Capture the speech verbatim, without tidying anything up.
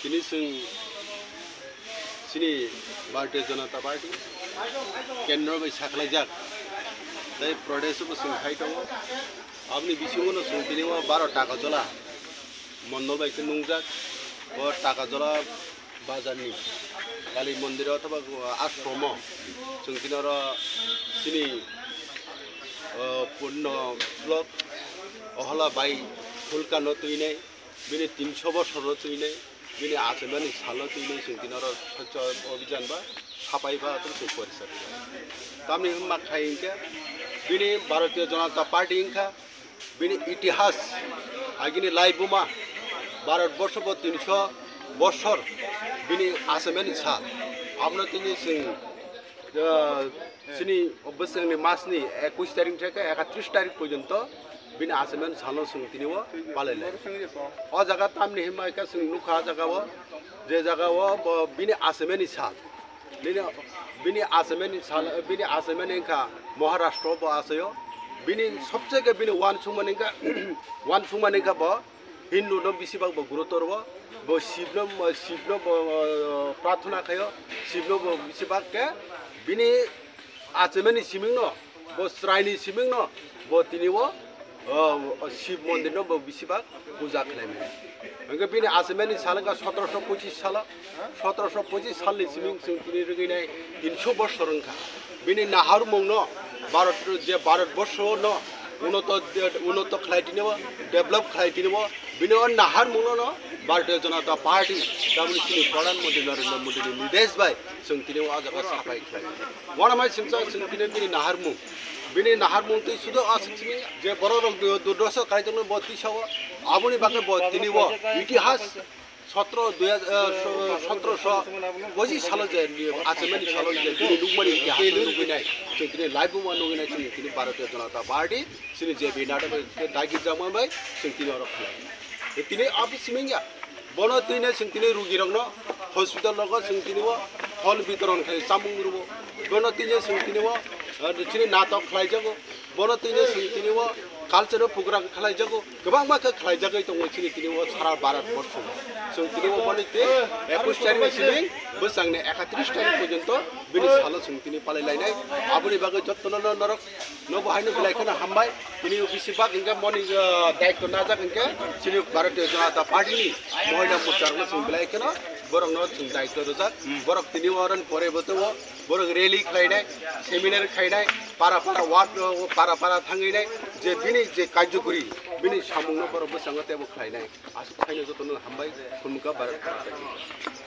Tini chwng chini Bharatiya Janata Party kendro bai sakhlaijak, tei Pradesh bo chwng khai tongo. Aboni bisingo no chwng tini o baro Takarjala mondol bai khe nungjak. O Takarjala bazarni Kali mondir o othoba ashromo chwng tini oro chini, o, Punno block Ohola bai Phulkano twinai, bini tinsho bosorno twinai, bini achimani salno twinai chwng tini oro Swachha Abhijan ba sapai ba tong chwng porisa. Tamni hwnma khai hinkhe bini Bharatiya Janata Party hinkha bini itihas, agini laibuma, Bharat borsho bo tinsho bosor bini achimani sal. Abono tini chwng, ah, chini bwswkni masni ekush tarik theke ekatris tarik porjonto bini achimani salno chwng tini o palai lai. O jaga tamni hwnma khe chwng nukha, o jaga o, je jaga o bo bini achimani sal. Bini, bini achimani sal, bini achimani wngkha Maharashtra bo achaio. Bini sobseke bini uansukmani wngkha, uansukmani wngkha bo Hindu no bisi bak bo gurutor o. Bo Shiv no, Shiv no bo, o, prarthana khaio. Shiv no bo bisi bak khe bini achimani siming no, bo chwraini siming no, bo tini o, o, o Shiv mondir no bo bisi bak puja khlai mani. Hingke bini achimani sal wngkha sotoroso pochis salo, sotoroso pochis salni siming chwng tini rwgwi nai tinsho bosor wngkha. Bini naharmung no Bharat, je Bharat borsho no unoto, unoto khlai tini o, develop khlai tini o, bini o naharmung no, no Bharatiya Janata Party, tamni chini Pradhan Mantri Narendra Modi ni nidesh bai chwng tini o jaga sapai khlai. Uanamai singcha chwng tini bini naharmung. Bini naharmung twi sudo aswk simi je borok rok du-, durdosha kaitorno bo twi sao. Aboni bagwi bo tini bo itihas sotro dui hajar, eh, so-, sotro so pochis salo je achimani salo je bini nukmani itihas nugwi nai. Chwng tini live bo nugwi nai chwng tini Bharatiya Janata Party chini je bini natok dagi jama bai chwng tini oro khlai. Tini abo simingya. Bono tini chwng tini rugirokno hospital rogo chwng tini o phol bitoron khai chamung rwo. Bono tini chwng tini o, eh, chini natok khlaijago. Bono tini chwng tini o culture program khlaijago. Kwbangma khe khlaijagwi tongo chini tini o sara Bharat borsho. Chwng tini o boni tei ekush tarik ni simi bwsangni ekatris tarik porjonto bini salo chwng tini palai lainai. Aboni bagwi jottono norok no bo haino belai kheno hambai. Tini bisi bak hingke moni, ah, daitto najak hingke chini Bharatiya Janata Party ni Mohila Morcha rokno chwng belai kheno borokno chwng daitto rwjak. Borok tini oran pore bo tongo, borok rally khlainai, seminar khainai, para para ward, o, para para thanginai, je bini je karjokori, bini samungno borok bwskango teibo khlainai. Aswk khaino jotono hambai, khulumkha Bharat.